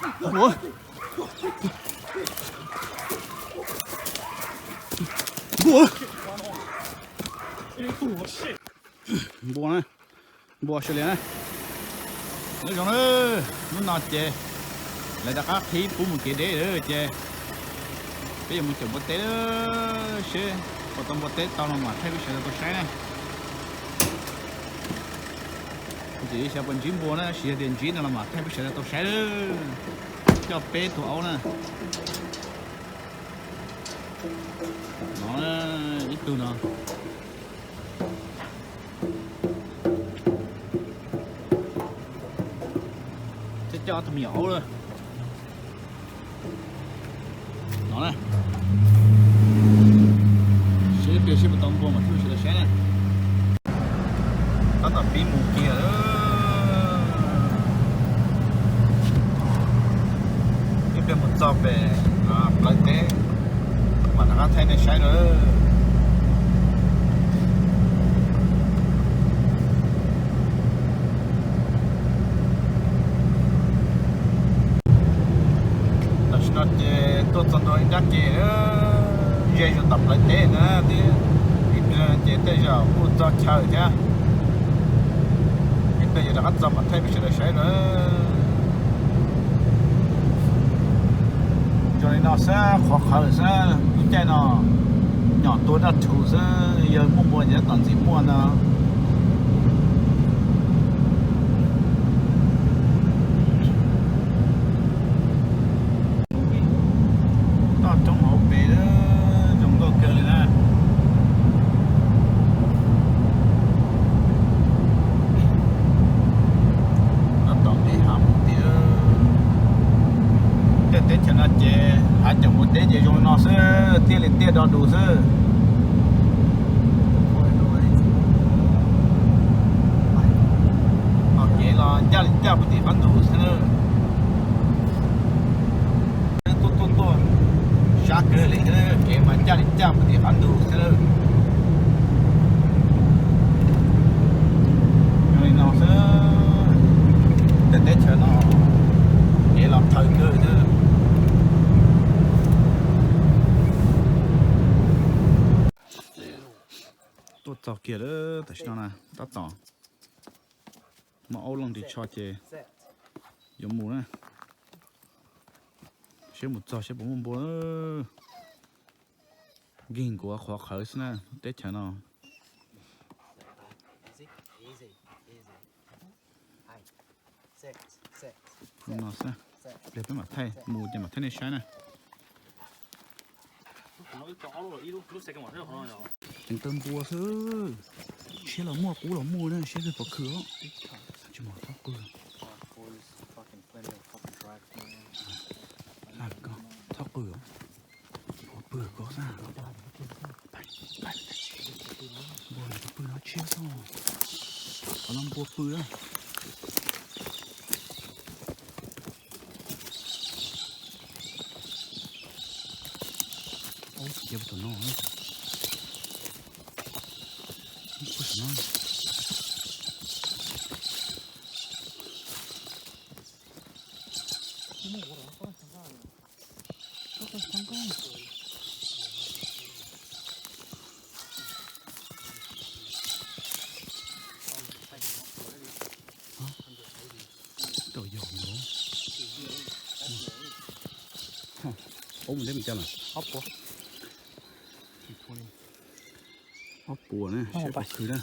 Npua. Npua. Npua na. Npua Australia na. Nyob zoo na, hnub no ces lawv rov qab qhib pub mus kev deb lawm ces peb yuav mus caum npua teb seb puas tau npua teb tau los mam thaij peb sawv daws tau saib na. Ces xyov puas ntsib npua na, tsis yog tias ntsib no los mam thaij peb sawv daws tau saib lawm. Coj peb tug aub na. No, ib tug no. Thiab coj ob tug me nyuam aub lawm. No na. Seb pliag seb puas tau npua mas thiaj sawv daws saib na. Tab tom pib mus kiag lawm. Ib pliag mus txog pem plawv teb mam rov qab thaij nej saib na. Tam sim no ces tuaj txog ntua ib nrab ke, ze zuj zus tom plawv teb na, ib pliag ces tej zaum kuj txog chaw thiab. Ib pliag yuav rov qab txog mam thaij peb sawv daws saib na. Zoo li no xwb, qhuav qhawv xwb, lub caij no nyom tua daj rhuv xwb, yog muaj npua ces tom ntxim muaj ntag. Toj roob hauv pes zoo nkauj kawg li na. Tab tom nqis hav mus tiag. Tej teb chaws no ces hav caum npua teb ces zoo li no xwb, tiaj li tiaj do dus xwb. Ho kev los ncaj li ncaj puag tim qab ntug xwb na. Tuaj tuaj tuaj sab kawg li, kev mas ncaj li ncaj puag tim qab ntug xwb lawm. Zoo li no xwb, tej teb chaws no kev los rhawv kawg xwb. Tuaj txog kiag lawm, tam sim no na tab tom muab aub looj ris tsho ces yuav mus na. Seb mus txog seb puas muaj npua. Nkeeg nkuav qhuav qhawv xwb na, teb chaws no. No xwb, pliag peb mam thaij mus ces mam thaij nej saib na. Ceev tau npua xwb, tshiab los muaj qub los muaj na, siab plig pov khw os. Tsis mus thaub qw. Thaub qw os. Pw ko xwb. Npua no pw no tshiab xwb. Qhov no npua pw na. Ub, cia tus no. Ub, tus no. Tau yog no. Ub, mus deb mus cas lawm? Ob puas. Ob puas na, siab pov khw na.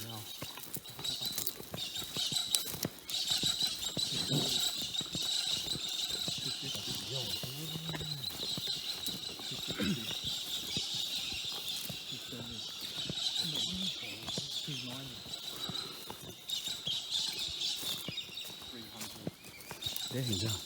Deb heev thiab.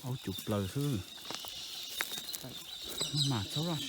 Aub cuv plaws xwb. Mas txhob rush.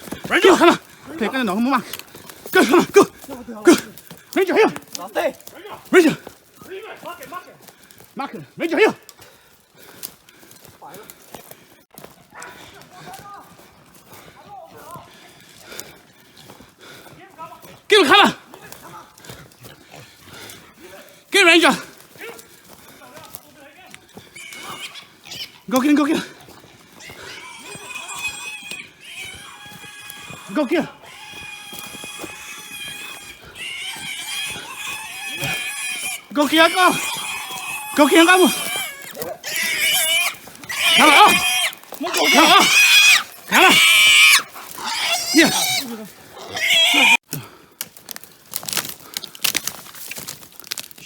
Kill khab mas. Phem koj no muaj mas. Kill khab mas, kill. Kill. Ranger here. Ranger. Mark. Ranger here. Kill khab mas. Kill Ranger. Go kill, go kill. Go kill. Go kill koj. Go kill koj mus. Khab los. Khab los. Khab los.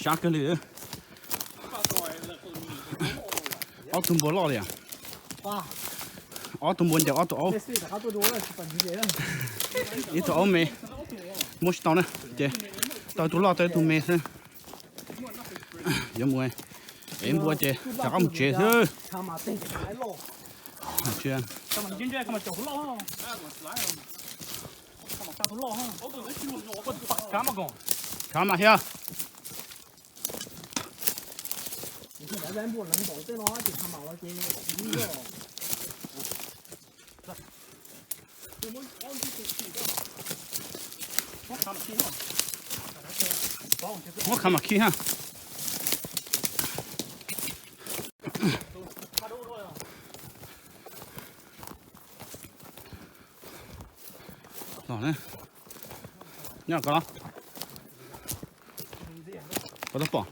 Sab kawg li. Ob tug npua loj li. Ob tug npua ncaws ob tug aub. Ib tug aub me. Muab tsis tau na. Ces tau ib tug loj tau ib tug me xwb. Yuav mus ev npua ces rov qab mus tsev xwb. Khav mas thiab. Muab khav mas khib ha. Los ne. Nyob ko los. Puas tau pom?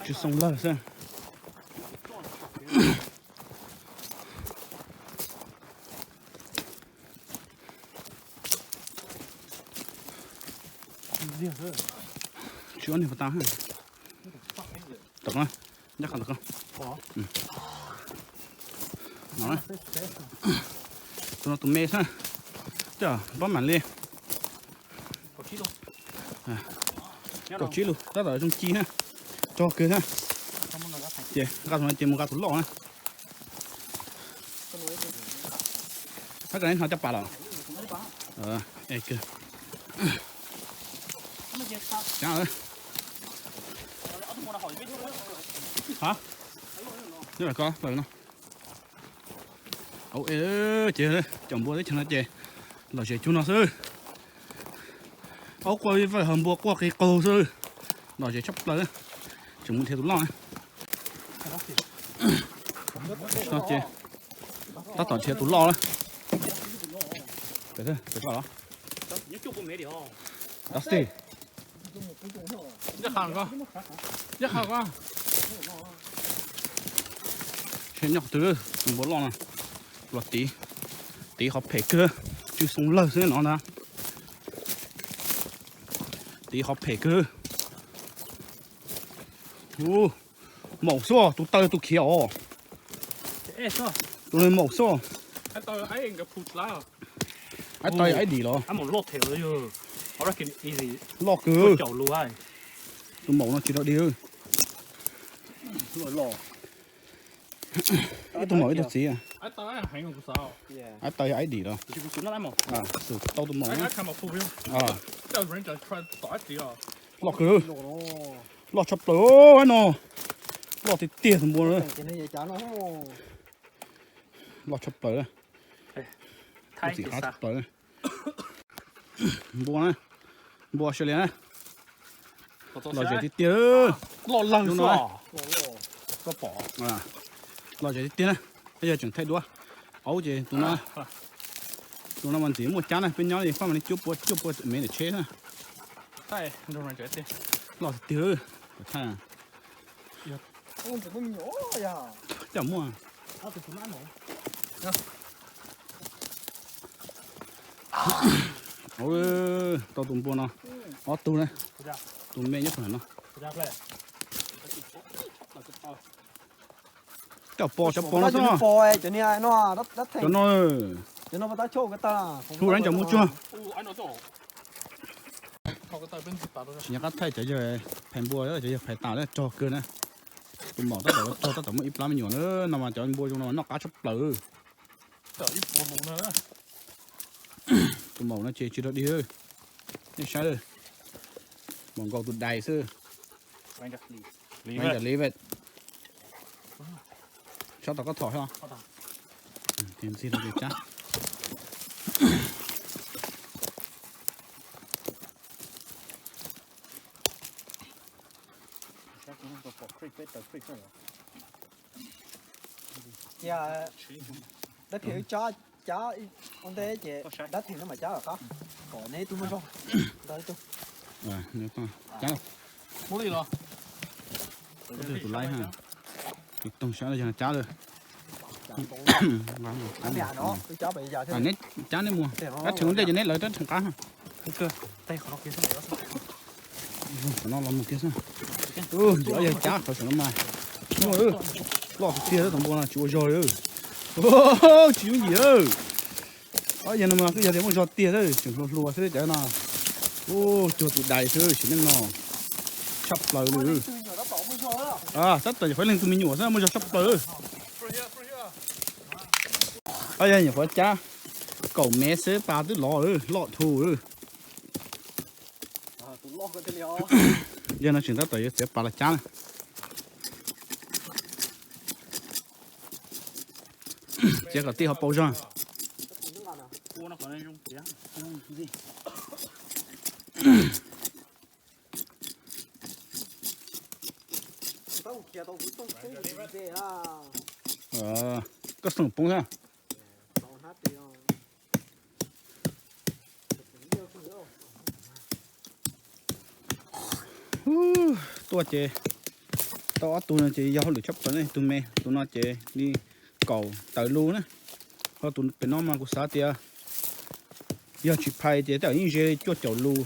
Tsis xoo lawg xwb. Tsis ob niag puas tau. Tom ko, ncaj qha tom ko. Tus no tus me xwb. Coj npab mam li. Kaum tsib lus, tab tom zoo ci na. Tsog kawg na. Ces nqa tus no ces mus nqa tus loj na. Hab, koj neb hnov caj pas los? Ces cov npua teb chaws no ces lom zem cug no xwb. Aub quaj vij vawj hos npua quaj qi qaug xwb. Lom zem tshaj plaws. Tseem mus nrhiav tus loj na. Ces tab tom nrhiav tus loj na. Pem, pem ko los? Dab tsi? Nyob qhov twg? Tus npua loj no los tiv, tiv qhov phem kawg, tsw xoo lawg xwb no ntag. Tiv qhov phem kawg. Maum xwb, tus taw tus khiav os. Tus no maum xwb. Aib taw aib dim los? Loj kawg. Tus maum no tsis dog dig. Ib tug maum ib tug txiv. Aib taw yog aib dim los? Tus tau tus maum na. Loj kawg. Loj tshaj plaws no. Loj tiag tiag tus npua no. Loj tshaj plaws. Txim qab tshaj plaws. Npua na, npua Australia na. Lom zem tiag tiag. Loj lawg xwb. Lom zem tiag tiag na. Yog tseem thaij duab aub ces tus no, tus no mas ntxim muaj cab na, peb nyob li faj mam li cuaj pua cuaj pua mev ntawm tsheb na. Loj tiag tiag. Coj muaj. Tau tus npua no ob tug na, tus me nyob puag no. Cov pos, cov pos no xwb no. Cov no, hu rab cov muaj tsuag. Tsis nco qab thaij cov yawg phais npua, cov yawg phais tas lawm, rog kawg na. Tus maum tab tom rog tab tom muaj ib plab me nyuam na, no mas cov npua zoo no noj qab tshaj plaws. Tus maum no ces tsis dog dig. Nej saib, maum nkaus tus dais xwb. Ranger Livet. Sab tom koj thom xwb. Ntxig rau cab. Cia, dab phim wb cab, cab ua ntej ces dab phim no mam cab lawm qab, kom neb ib tug muaj zog ntau ib tug. Cab, tus laib ha, tus toog sab yog cab lawm. Neb cab neb mus, dab phim ua ntej ces neb lawv dab phim qab ha. Qhov no los mus kiag xwb. Ntxim ob yawg cab qhov saum no mas, loj tiag tiag, tus npua no tsis ua zog li. Tsis yooj yim. Ob yawg no mas twb yog tias muaj zog tiag, tseem hluas hluas xwb cov no. Ua cuag tus dais xwb sim neej no. Tshaj plaws li. Tab tom nyuam qhuav leej tug me nyuam xwb muaj zog tshaj plaws. Ob yawg nyuam qhuav cab kaum mev xwb pas twb lov lawm, loj dhau lawm. Yog no tseem tab tom yuav txiav pas los cab na. Txiav kom tij ho pauv zog. Koj xeem poob thiab. Tuaj ces tau ob tug no ces yog hauj lwm tshaj plaws ne, tus me tus no ces li kaum tawm lus na. Ho tus pem no mas kuv xav tias yog tsis phais ces tej zaum yeej ze cuaj caum lus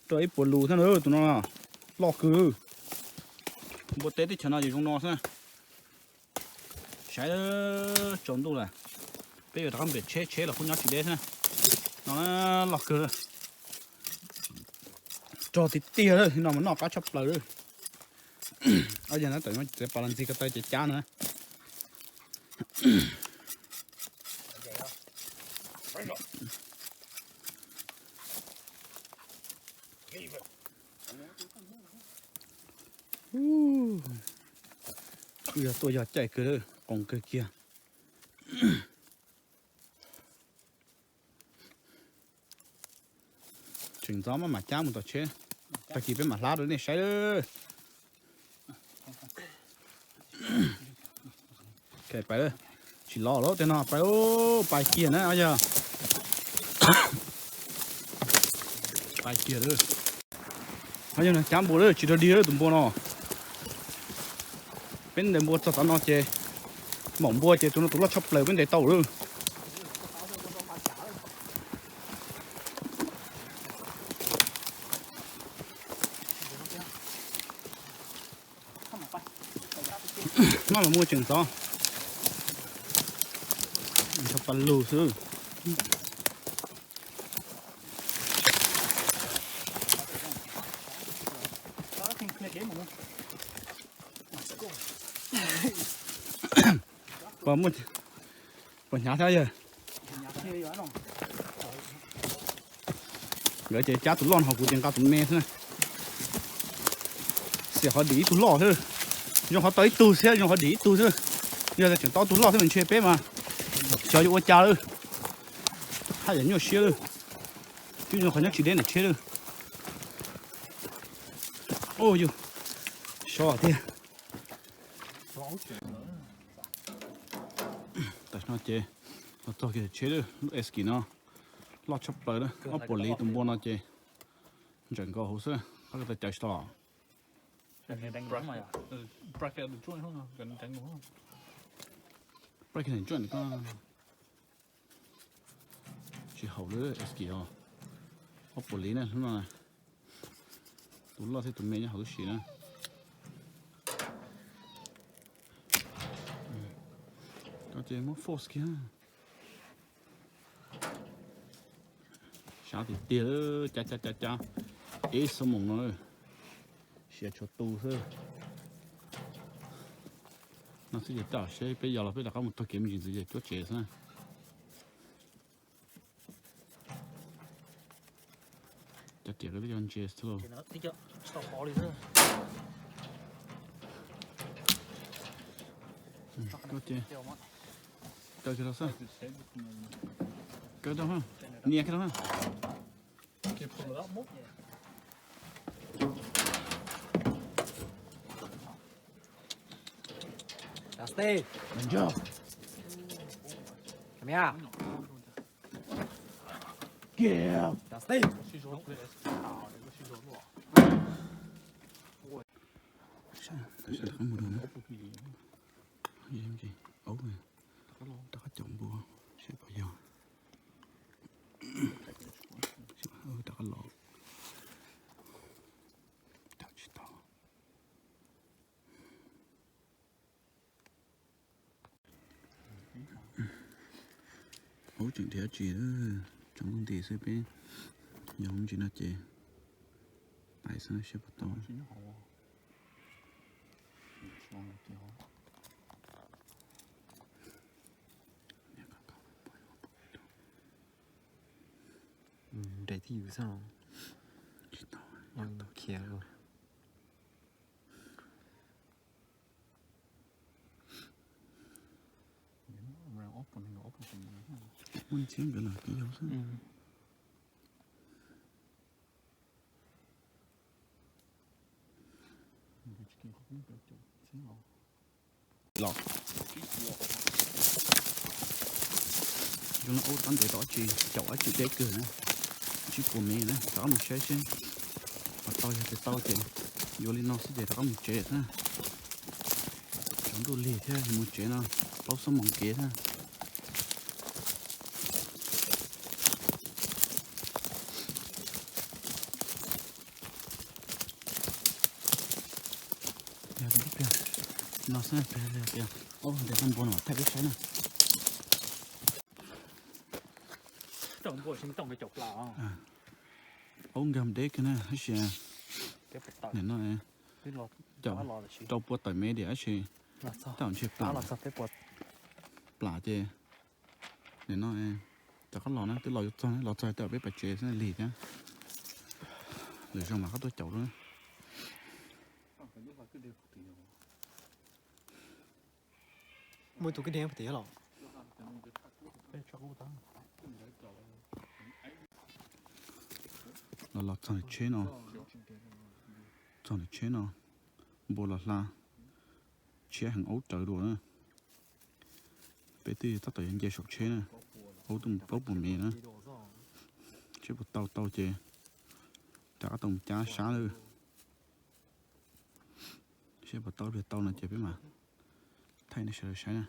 rau ib puas lus thiab na. Tus no loj kawg. Npua teb teb chaws no ces zoo no xwb. Saib, tsaus ntuj lawm, peb yuav rov qab npias tsheb, tsheb los kuj nyob tsis deb xwb. No loj kawg, rog tiag tiag lawm, no mas noj qab tshaj plaws lawm. Ob yog no tawm txiav pas los ntxig ko taw ces cab no. Kuj yog tuaj yog caij kawg, qoos kawg kiag. Tseem ntxov maj mam cab mus tom tsheb, tag kis peb mam hlab rau nej saib. Pais, tsis los lawm tej no, pais, pais kiag na, yog pais kiag lawm. Yog no cab npua lawm, tsis rog dig lawm tus npua no. Peb ntes npua txog tom no ces, maum npua ces tus no tus loj tshaj plaws peb ntes tau lawm. Noj los muaj tseem ntxov, nrog pas lug xwb. Puas hnyav thiab yawg? Nkawd ces cab tus loj no, ho kuv ces nqa tus me xwb na. Xiam qhov dim ib tug loj xwb, zoo qhov tau ib tug xwb, zoo qhov dim ib tug xwb. Yog tias tseem tau tus loj thiab mas ntshe peb mas xyov yuav ua cas lawm. Haj yam nyuaj siab lawm, twb zoo qhov nyob tsis deb ntawm tsheb lawm. Ua yus sov tiag. Tam sim no ces los txog kiag tsheb lawm, lub Esky no loj tshaj plaws na, ob puas liv tus npua no ces ntsawm nkaus hauv xwb, qab ko taw caws tsis tau. Tsis haum lub Esky os, ob puas liv na hnub no. Tus loj thiab tus me nyob hauv lub siv na. Koj ces muab force kiag. Sab tiag tiag, cab cab cab cab ib xuab moos no, siav tshuav tu xwb. No xwb ces tej zaum seb peb yos los peb rov qab mus taug kev me ntsis ntxiv ces cuab tsev xwb. Cov riam ko twb cov ntses xwb lauj. Kaw kiag rau xwb. Kaw rau, nias kiag rau. Dusty. Come here. Dusty. Rov qab mus rau, rov qab caum npua seb puas yog. Rov qab los, caum tsis tau. Ub, tseem dhia tsis, tsaus ntuj nti xwb peb yog ntsis no ces pais xwb seb puas tau. Nres twj ywm xwb. Tsis tau, khiav lawm. Muaj ntxhiab nkawd los kev yau xwb. Los, zoo li ub tab ntev tau dab tsi, caum dab tsi deb kawg na. Tsib puas mev na, rov qab mus saib seb puas tau, yog tias tau ces yuav li no xwb ces rov qab mus tsev xwb. Tsaus ntuj lig thiab, mus tsev no plaub xuab moos kev thiab. Yog ib pliag no xwb, ib pliag, ntawm tau npua no thaij peb saib na. Aub nkag deb kawg na, tab sis nim no caum rau pua tawm mev diam tab sis tej zaum ntshe plam, plam ces nim no rov qab los na, twb los yuav txog, los txog tej zaum peb pais tsev xwb lig thiab. Lwm zaus mam rov qab tuaj caum dua. Muaj ib tug kwj deg puag tim los. Los los txog tsheb no, txog tsheb no, npua los hla, tshiab heev, aub rawv dua na. Peb twb tab tom yuav nce saum tsheb na, aub twb mus plaub puas mev na. Seb puas tau, tau ces rov qab tau mus cab sab lawm. Seb puas tau, ib pliag tau no ces peb mam thaij nej sawv daws saib na.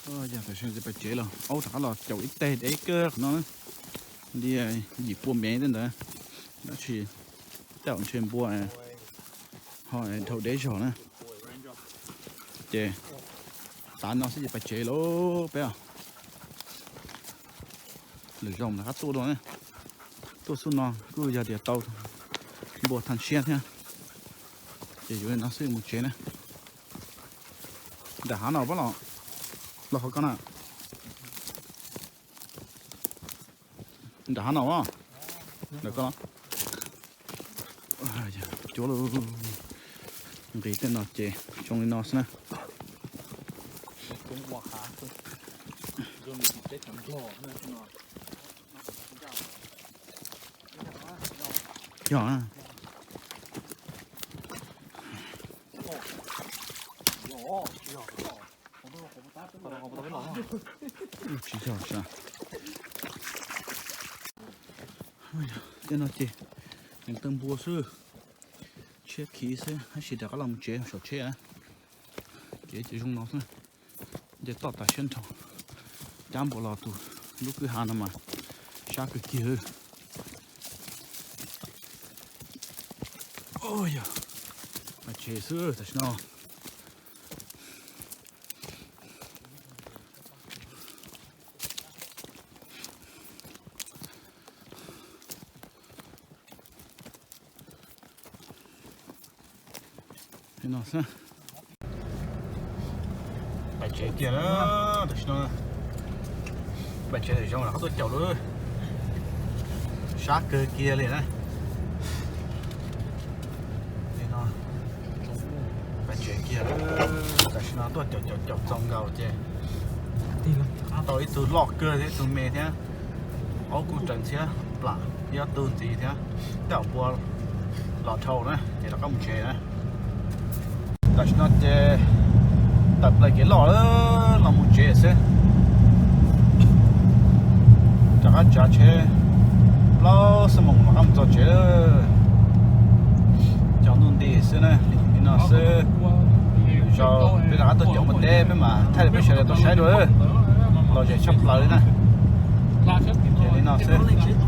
Yog tam sim no pais tsev los, aub rov qab los caum ib teg deb kawg qhov no, li yim pua mev tej ntawd, tab sis tej zaum ntshe npua ho dhau deb zog na. Ces tav no xwb ces pais tsev lauj peb. Lwm zaus rov qab tuaj dua, tuaj xub no kuj yog tias tau npua thaj siab thiab, ces yuav li no xwb mus tsev na. Nram hav no pab los, los qhov ko na. Nram hav no, ntawm ko los. Cuab lauj, nqis tej no ces zoo li no xwb na. Yog na. Tsis yog sas. Tej no ces neeg tawg npua xwb, tshiab khiv xwb, tab sis rov qab los mus tsev saum tsheb. Kev ces zoo no xwb, nce toj tas siab nrho. Cab npua los tus lub kwj ha no mas sab kawg kiag. Yog pais tsev xwb tam sim no. Pais tsev kiag lawm, tam sim no pais tsev lawm, zoo rov qab tuaj caum lawm, sab kawg kiag li na. Pais tsev kiag lawm, tam sim no tuaj caum caum caum txaus nkaus ces tau ib tug loj kawg thiab ib tug me thiab, aub kuj raws ntxhiab plam ib ob tug ntxiv thiab, tej zaum npua los dhau na ces rov qab mus tsev na. Tam sim no ces tawm plaws kev loj lawm, los mus tsev xwb. Rov qab tsav tsheb plaub xuab moos rov qab mus txog tsev. Cov ntuj nti xwb na, li no xwb. Lwm zaus peb rov qab tuaj caum mus teb peb mam thaij rau peb sawv daws tau saib dua. Lom zem tshaj plaws li na. Ces li no xwb.